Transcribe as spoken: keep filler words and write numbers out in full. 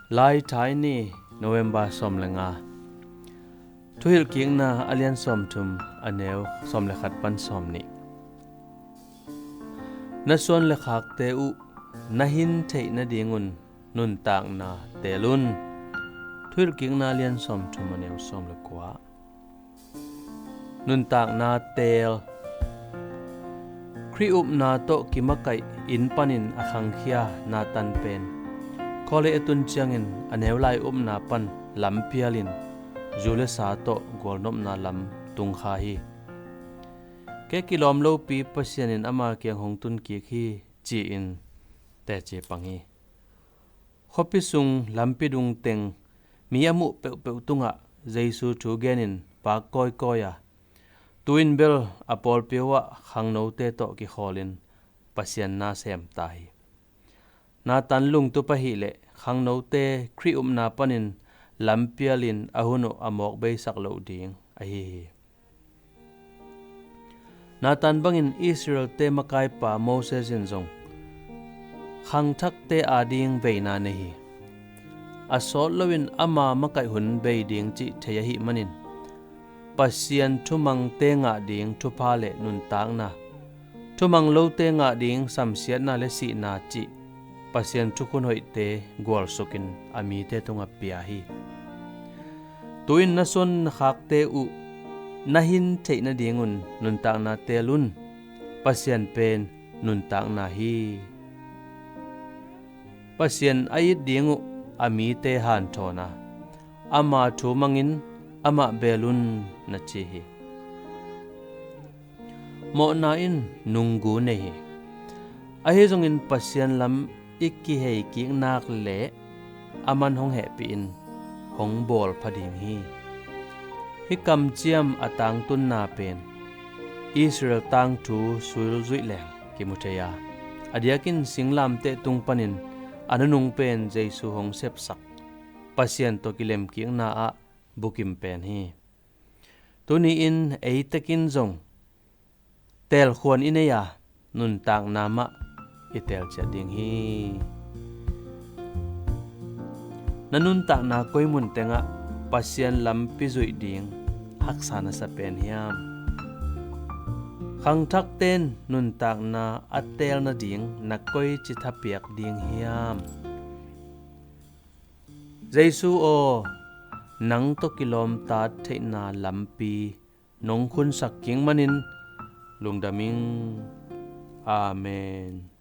Laithai ni, November sawm le nga. Thuhilhkikna a lian sawmthum, a neu sawm le khat pan sawmnih. Na suan le khakte uh na hin theih nadingun nuntakna teel un. Thuhilhkikna a lian sawmthum, a neu sawm le kua. Nuntakna teel. Khrih upna tawh kimakaih inn panin a khangkhia Nathan pen khawlei a tun ciangin a neu lai upna pan lampialin zu le sa tawh gualnopna lam tungkha hi. Kei kilawm lopi Pasian in ama kiang hong tun kik hi, ci-in teci pang hi. Khuapi sung lampi dung teng mi a muh peuhpeuh tungah Jesu thu genin pak kawikawi a, tu-in bel a pawlpi uhah khangnote tawh kikhawlin Pasian na sem ta hi. Nathan lungtup ahih leh khangnote Khrih upna panin lampialin a hun uh a mawk beisak loh ding ahi hi. Nathan bangin Israelte makaipa Moses in zong khangthakte ading veina nei hi. A sawt loin ama makaih hun bei ding cih thei ahih manin Pasian thumangte ngah ding thupha le nuntakna, thumang lote ngah ding samsiatna le sihna cih Pasian thukhun hoihte gualsukin a mite tungah pia hi. Tu-in na suan na khakte uh na hin theih nadingun nuntakna teel un. Pasian pen nuntakna hi. Pasian a it ding uh a mite hanthawn a, ama thu mangin amah beel un, na ci hi. Mawhna in nunggu nei hi. Ahi zongin Pasian lam i kihei kik nak leh aman hong hehpihin hong bawl pha ding hi. Hih kamciam a tangtunna pen Israel tangthu suilzuih leng kimu thei a, a diakin singlamteh tung panin a nunung pen Jesu hong sepsak Pasian tawh kilemkikna ah bukim pen hi. Tuni-in eitekin zong teelkhuan i nei a, nuntakna mah i teelciat ding hi. Na nuntakna koi mun tengah Pasian lampi zuih ding haksa na sa pen hiam? Khangthakten nuntakna a teel nading na koici thapiak ding hiam? Jesu aw, nang tawh kilawmtat theihna lampi nong khunsak kik manin lungdam ing. Amen.